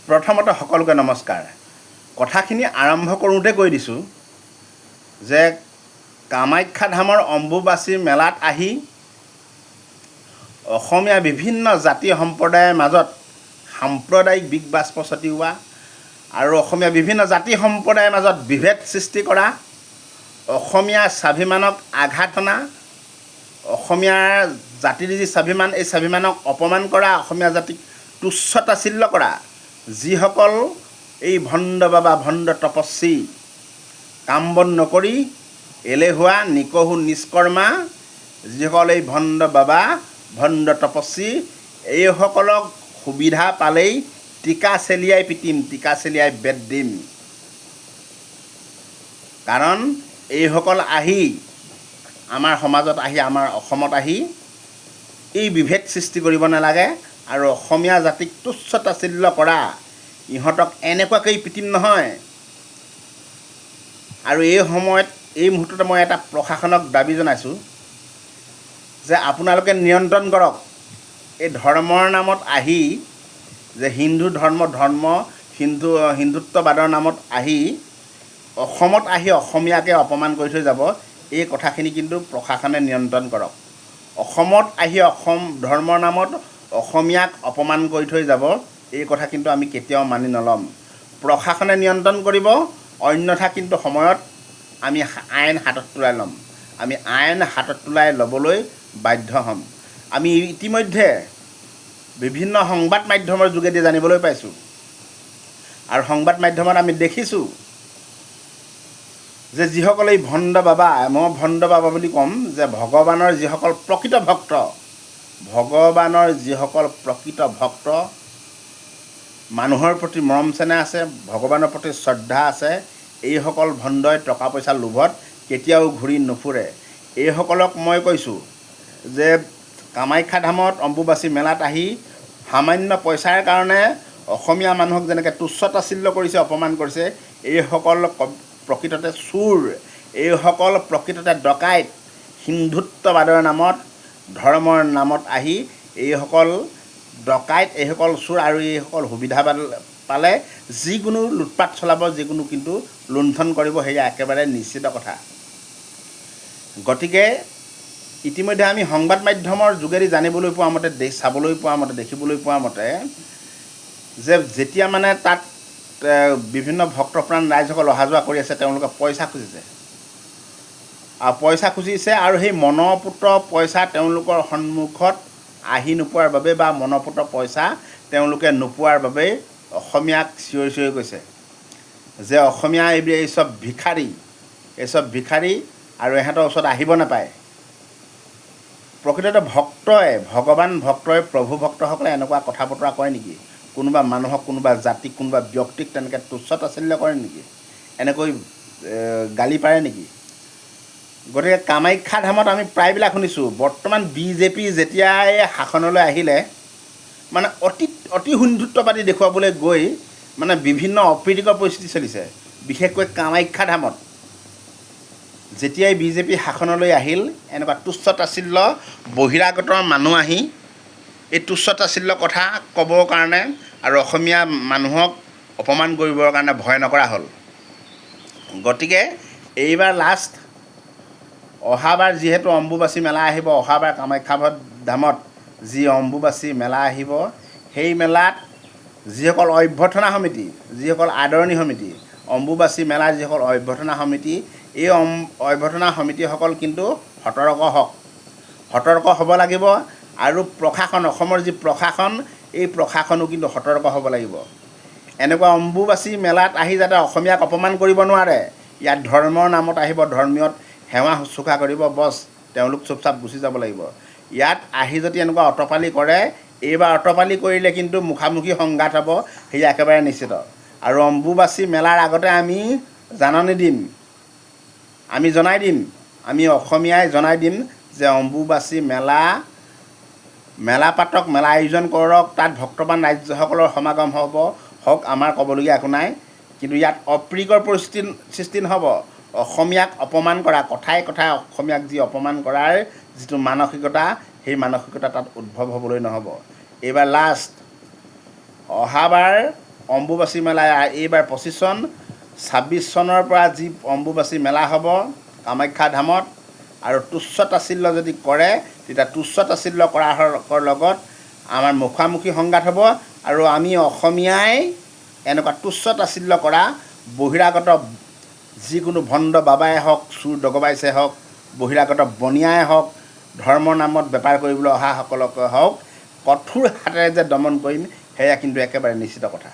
প্ৰথমতে সকলোকে নমস্কাৰ। কথাখিনি আৰম্ভ কৰোঁতে কৈ দিছোঁ যে কামাখ্যা ধামৰ অম্বুবাচী মেলাত আহি অসমীয়া বিভিন্ন জাতি সম্প্ৰদায়ৰ মাজত সাম্প্ৰদায়িক বিষ বাষ্প ছটিওৱা আৰু অসমীয়া বিভিন্ন জাতি সম্প্ৰদায়ৰ মাজত বিভেদ সৃষ্টি কৰা, অসমীয়া স্বাভিমানক আঘাত হনা, অসমীয়া জাতিৰ যি স্বাভিমান, এই স্বাভিমানক অপমান কৰা, অসমীয়া জাতিক তুচ্ছ তাচ্ছিল্য কৰা যিসকল এই ভণ্ড বাবা, ভণ্ড তপস্বী, কাম বন নকৰি এলেহুৱা, নিকহু নিষ্কৰ্মা যিসকল এই ভণ্ড বাবা, ভণ্ড তপস্বী, এইসকলক সুবিধা পালেই টিকা চেলিয়াই পিটিম, টিকা চেলিয়াই বেত দিম। কাৰণ এইসকল আহি আমাৰ সমাজত আহি, আমাৰ অসমত আহি এই বিভেদ সৃষ্টি কৰিব নালাগে আৰু অসমীয়া জাতিক তুচ্ছ তাচ্ছিল্য কৰা ইহঁতক এনেকুৱাকৈ পিটিম নহয়। আৰু এই সময়ত, এই মুহূৰ্ততে মই এটা প্ৰশাসনক দাবী জনাইছোঁ যে আপোনালোকে নিয়ন্ত্ৰণ কৰক। এই ধৰ্মৰ নামত আহি যে হিন্দু ধৰ্ম হিন্দুত্ববাদৰ নামত আহি অসমত আহি অসমীয়াকে অপমান কৰি থৈ যাব, এই কথাখিনি কিন্তু প্ৰশাসনে নিয়ন্ত্ৰণ কৰক। অসমত আহি অসম ধৰ্মৰ নামত অসমীয়াক অপমান কৰি থৈ যাব, এই কথা কিন্তু আমি কেতিয়াও মানি নল'ম। প্ৰশাসনে নিয়ন্ত্ৰণ কৰিব, অন্যথা কিন্তু সময়ত আমি আইন হাতত তোলাই ল'ম। আমি আইন হাতত তোলাই ল'বলৈ বাধ্য হ'ম। আমি ইতিমধ্যে বিভিন্ন সংবাদ মাধ্যমৰ যোগেদি জানিবলৈ পাইছোঁ আৰু সংবাদ মাধ্যমত আমি দেখিছোঁ যে যিসকল এই ভণ্ড বাবা, মই ভণ্ড বাবা বুলি ক'ম, যে ভগৱানৰ যিসকল প্ৰকৃত ভক্ত, ভগৱানৰ যিসকল প্ৰকৃত ভক্ত, মানুহৰ প্ৰতি মৰম চেনেহ আছে, ভগৱানৰ প্ৰতি শ্ৰদ্ধা আছে, এইসকল ভণ্ডই টকা পইচা লোভত কেতিয়াও ঘূৰি নুফুৰে। এইসকলক মই কৈছোঁ যে কামাখ্যা ধামত অম্বুবাচী মেলাত আহি সামান্য পইচাৰ কাৰণে অসমীয়া মানুহক যেনেকৈ তুচ্ছ তাচ্ছিল্য কৰিছে, অপমান কৰিছে, এইসকল প্ৰকৃততে চোৰ, এইসকল প্ৰকৃততে ডকাইত। হিন্দুত্ববাদৰ নামত, ধৰ্মৰ নামত আহি এইসকল ডকাইত, এইসকল চোৰ আৰু এইসকল সুবিধা পালে যিকোনো লুটপাত চলাব, যিকোনো কিন্তু লুণ্ঠন কৰিব, সেয়া একেবাৰে নিশ্চিত কথা। গতিকে ইতিমধ্যে আমি সংবাদ মাধ্যমৰ যোগেদি জানিবলৈ পোৱা মতে, চাবলৈ পোৱা মতে, দেখিবলৈ পোৱা মতে যে যেতিয়া মানে তাত বিভিন্ন ভক্তপ্ৰাণ ৰাইজসকল অহা যোৱা কৰি আছে, তেওঁলোকে পইচা খুজিছে আৰু পইচা খুজিছে আৰু সেই মনপুত পইচা তেওঁলোকৰ সন্মুখত আহি নোপোৱাৰ বাবে বা মনপুত পইচা তেওঁলোকে নোপোৱাৰ বাবেই অসমীয়াক চিঞৰি চিঞৰি কৈছে যে অসমীয়া এইবিলাক এই চব ভিখাৰী, এই চব ভিখাৰী আৰু ইহঁতৰ ওচৰত আহিব নাপায়। প্ৰকৃততে ভক্তই, ভগৱান ভক্তই, প্ৰভু ভক্তসকলে এনেকুৱা কথা বতৰা কয় নেকি? কোনোবা মানুহক, কোনোবা জাতিক, কোনোবা ব্যক্তিক তেনেকৈ তুচ্ছ তাচ্ছিল্য কৰে নেকি? এনেকৈ গালি পাৰে নেকি? গতিকে কামাখ্যা ধামত আমি প্ৰায়বিলাক শুনিছোঁ, বৰ্তমান বিজেপি যেতিয়াই শাসনলৈ আহিলে, মানে অতি অতি হিন্দুত্ববাদী দেখুৱাবলৈ গৈ মানে বিভিন্ন অপ্ৰীতিকৰ পৰিস্থিতি চলিছে। বিশেষকৈ কামাখ্যা ধামত যেতিয়াই বিজেপি শাসনলৈ আহিল, এনেকুৱা তুচ্ছ তাচ্ছিল্য, বহিৰাগত মানুহ আহি এই তুচ্ছ তাচ্ছিল্য কথা ক'বৰ কাৰণে আৰু অসমীয়া মানুহক অপমান কৰিবৰ কাৰণে ভয় নকৰা হ'ল। গতিকে এইবাৰ লাষ্ট, অহাবাৰ যিহেতু অম্বুবাচী মেলা আহিব, অহাবাৰ কামাখ্যা ধামত যি অম্বুবাচী মেলা আহিব, সেই মেলাত যিসকল অভ্যৰ্থনা সমিতি, যিসকল আদৰণি সমিতি, অম্বুবাচী মেলাৰ যিসকল অভ্যৰ্থনা সমিতি, এই অভ্যৰ্থনা সমিতিসকল কিন্তু সতৰ্ক হওক, সতৰ্ক হ'ব লাগিব। আৰু প্ৰশাসন, অসমৰ যি প্ৰশাসন, এই প্ৰশাসনো কিন্তু সতৰ্ক হ'ব লাগিব। এনেকুৱা অম্বুবাচী মেলাত আহি যাতে অসমীয়াক অপমান কৰিব নোৱাৰে। ইয়াত ধৰ্মৰ নামত আহিব, ধৰ্মীয়ত সেৱা শুশ্ৰূষা কৰিব, বছ তেওঁলোক চুপচাপ গুচি যাব লাগিব। ইয়াত আহি যদি এনেকুৱা অতপালি কৰে, এইবাৰ অতপালি কৰিলে কিন্তু মুখামুখি সংঘাত হ'ব, সেয়া একেবাৰে নিশ্চিত। আৰু অম্বুবাচী মেলাৰ আগতে আমি জাননী দিম, আমি জনাই দিম, আমি অসমীয়াই জনাই দিম যে অম্বুবাচী মেলা, মেলা পাতক, মেলা আয়োজন কৰক, তাত ভক্তপ্ৰাণ ৰাইজসকলৰ সমাগম হ'ব, হওক, আমাৰ ক'বলগীয়া একো নাই। কিন্তু ইয়াত অপ্ৰীতিকৰ পৰিস্থিতি সৃষ্টি নহ'ব। অসমীয়াক অপমান কৰা, কথাই কথাই অসমীয়াক যি অপমান কৰাৰ যিটো মানসিকতা, সেই মানসিকতা তাত উদ্ভৱ হ'বলৈ নহ'ব। এইবাৰ লাষ্ট, অহাবাৰ অম্বুবাচী মেলা এইবাৰ 25 চন, 26 চনৰ পৰা যি অম্বুবাচী মেলা হ'ব কামাখ্যা ধামত, আৰু তুচ্ছ তাচ্ছিল্য যদি কৰে, তেতিয়া তুচ্ছ তাচ্ছিল্য কৰাৰ লগত আমাৰ মুখামুখি সংঘাত হ'ব। আৰু আমি অসমীয়াই এনেকুৱা তুচ্ছ তাচ্ছিল্য কৰা বহিৰাগত যিকোনো ভণ্ড বাবাই হওক, চোৰ দগবাইছে হওক, বহিৰাগত বনিয়াই হওক, ধৰ্মৰ নামত বেপাৰ কৰিবলৈ অহাসকলকে হওক, কঠোৰ হাতেৰে যে দমন কৰিম, সেয়া কিন্তু একেবাৰে নিশ্চিত কথা।